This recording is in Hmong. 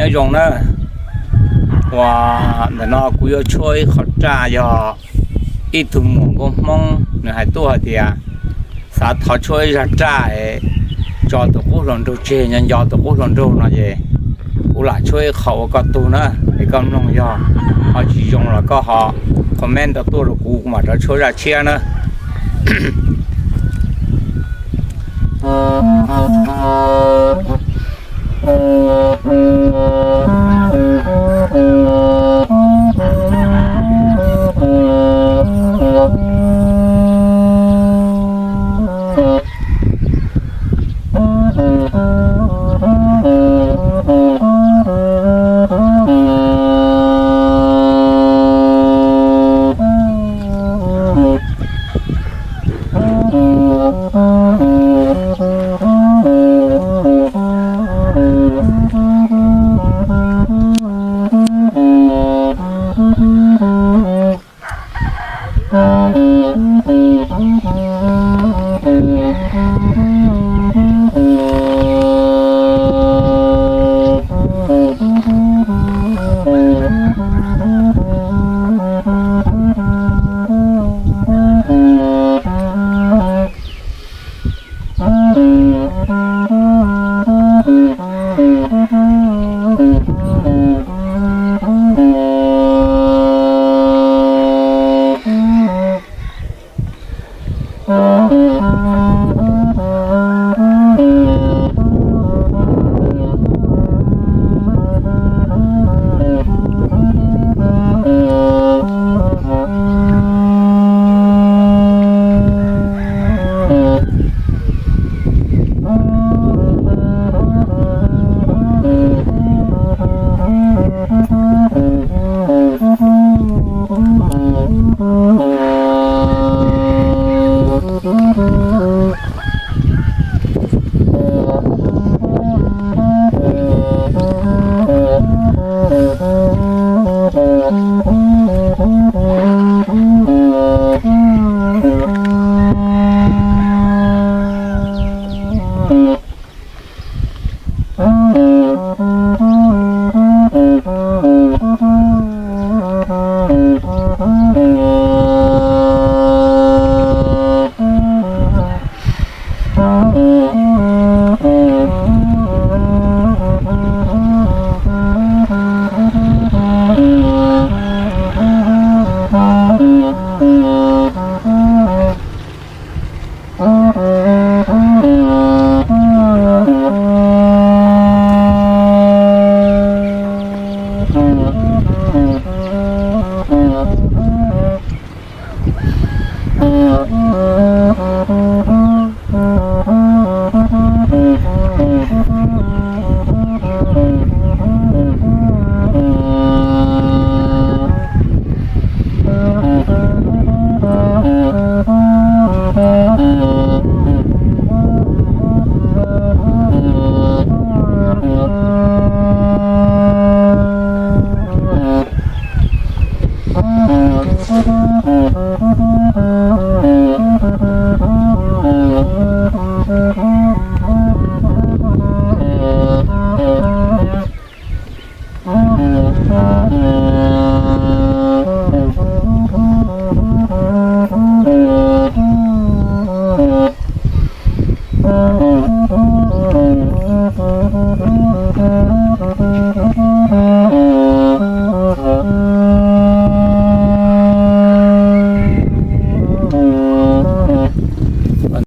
Nyob zoo na, uas ntawm no kuv yuav tshuab ib qho raj yog ib tug muam nkauj Hmoob nws hais tuaj hais tias xav thov tshuab ib zaj raj tso tus qub hluas nraug tseg nco nco tus qub hluas nraug no ces kuv lam tshuab ib qho ua koj tug na, es koj mloog yog ho tsis zoo los koj ho comment rau tuaj rau kuv, kuv mam rov tshuab zaj tshiab na.